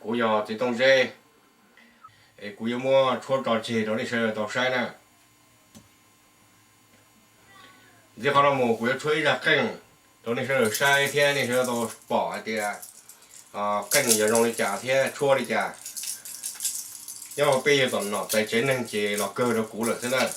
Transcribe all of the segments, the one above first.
Kuv yog Txiv Tooj Zeb, es kuv yuav muab tshuab tso tseg rau nej sawv daws tau saib na. Ntxiv qhov no mus kuv yuav tshuab ib zaj qeej rau nej sawv daws saib thiab nej sawv daws tau pom hais tias qeej yog zoo li cas thiab tshuab li cas. Nyob hauv peb yawg tom nom txais tsev neeg ces los kawg rau kuv lawm xwb na.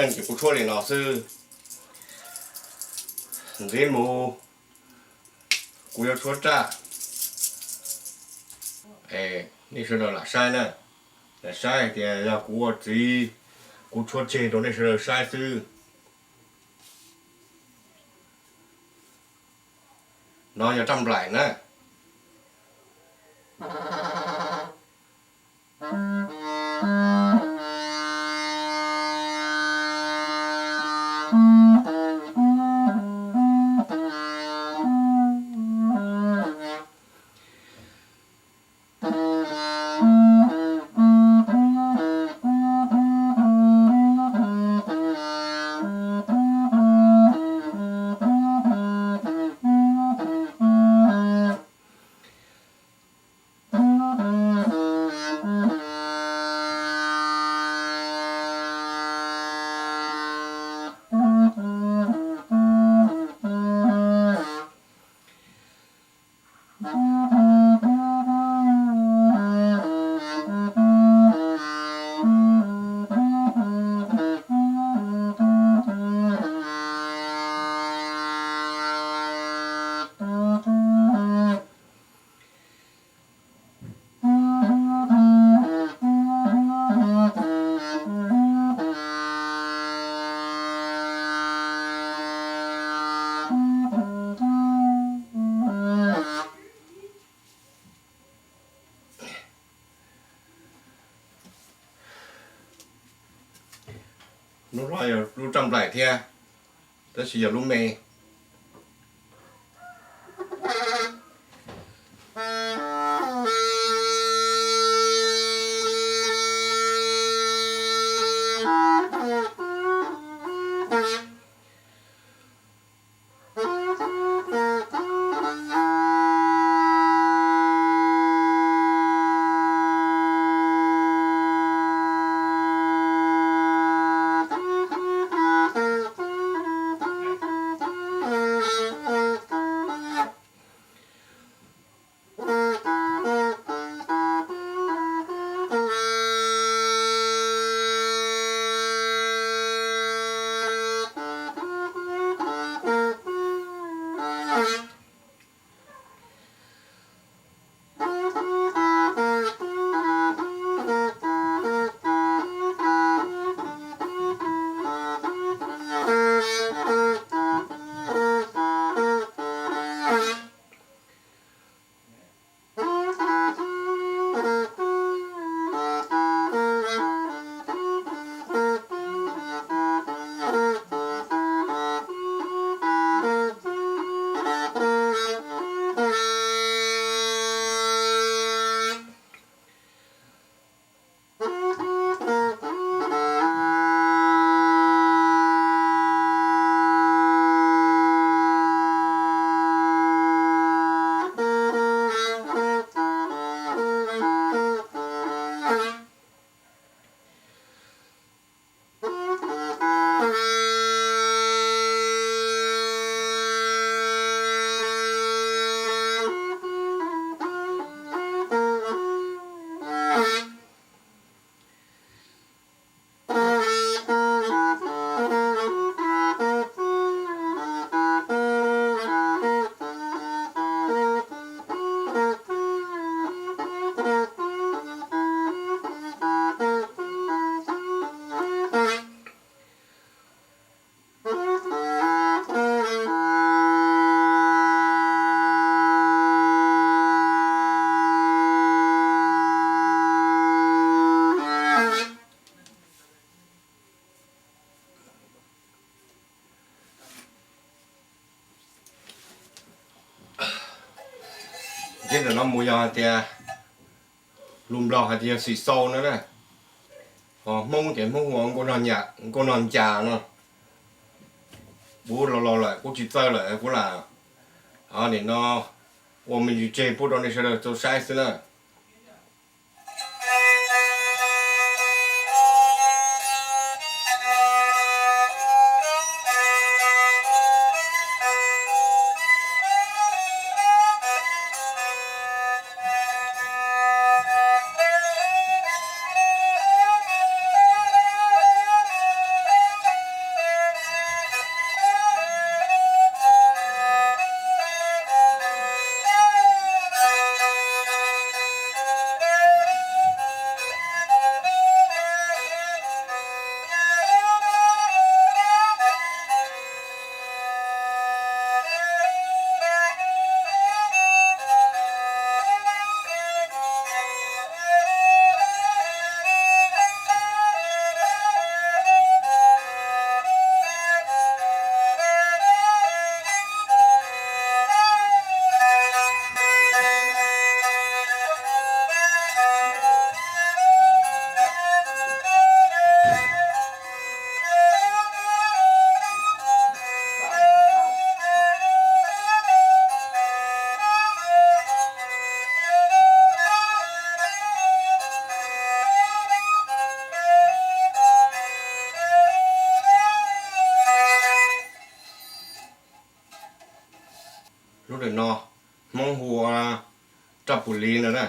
Ces kuv tshuab li no xwb. Ntxiv mus kuv yuav tshuab raj, nej sawv daws lam saib na, lam saib hais tias yog kuv ua txiv, kuv tshuab tseg rau nej sawv daws saib xwb. No yog raj nplaim na. Lub hlob yog lub raj nplaim thiab, tab sis yog lub me. Thiab ntawm no mus yog hais tias lus Nplog hais tias yog xim xau no na. Ho Hmoob ces Hmoob hu ua nkauj nog ncas no. Kuv los laus lawm kuv tsis txawj lawm kuv lam, nim no ua me ntsis tseg pub rau nej sawv daws tau saib xwb na. Lwm no Hmoob hu ua raj pum li no na.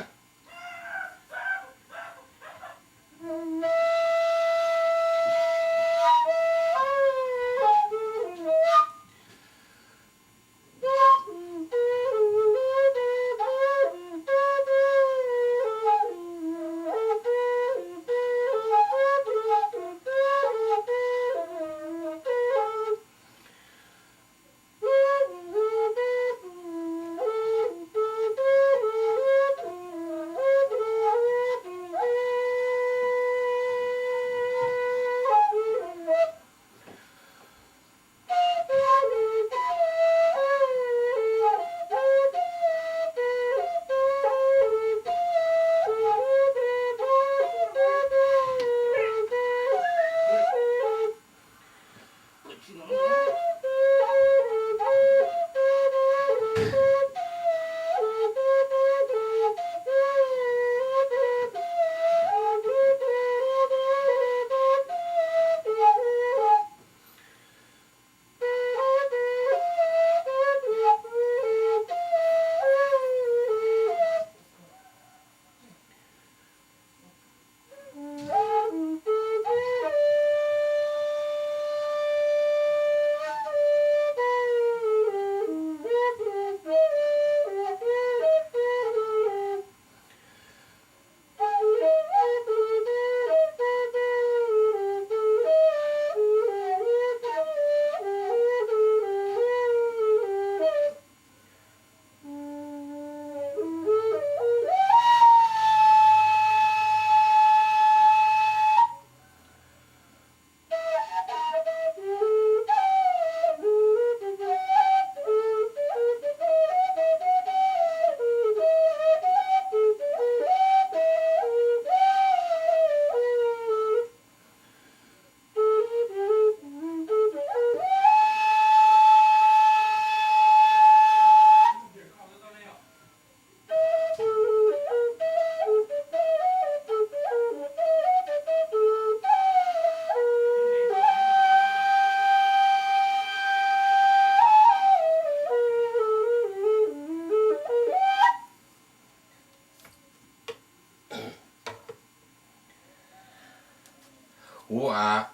Kuv a,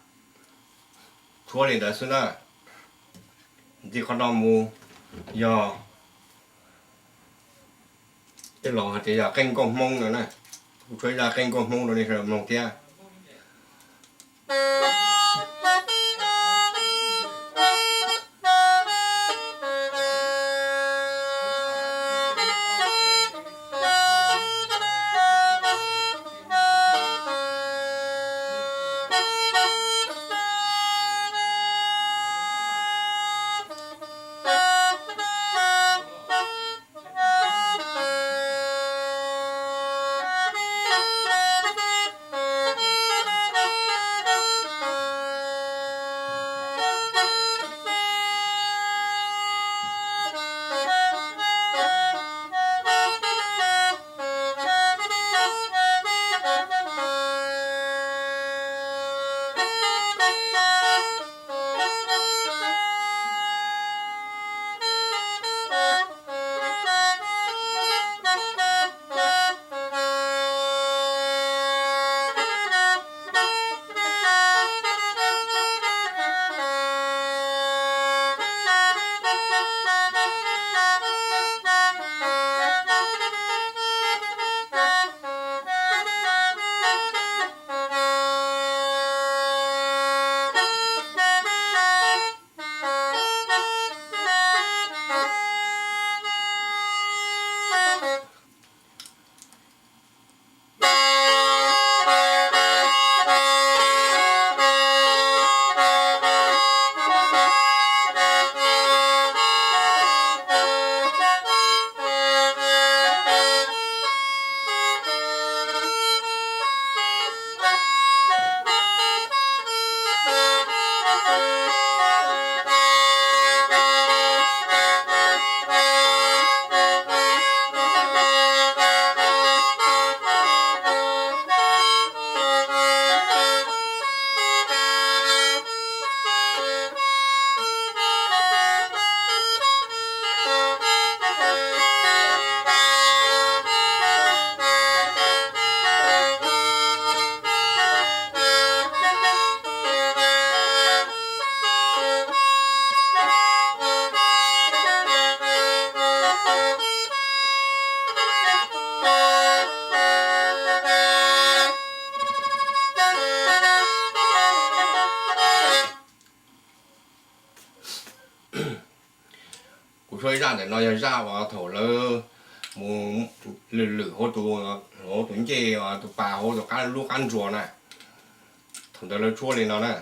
tshuab li ntawd xwb na. Ntxiv qhov no mus yog tej laus hais tias yog qeej nkauj Hmoob no na. Kuv tshuab ib zaj qeej nkauj Hmoob rau nej sawv daws mloog thiab. Tshuab ib zaj ntawm no yog zaj uas thaum lawv mus lwm lwm hauv tus ncej, tus pas hauv tus qab, lub qab ntsuas na. Thaum ntawd lawv tshuab li no na.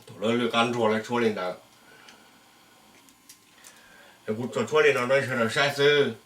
Thaum lawv lwm qab ntsuas lawv tshuab li ntawd. Kuv tsuas tshuab li no rau sawv daws saib xwb.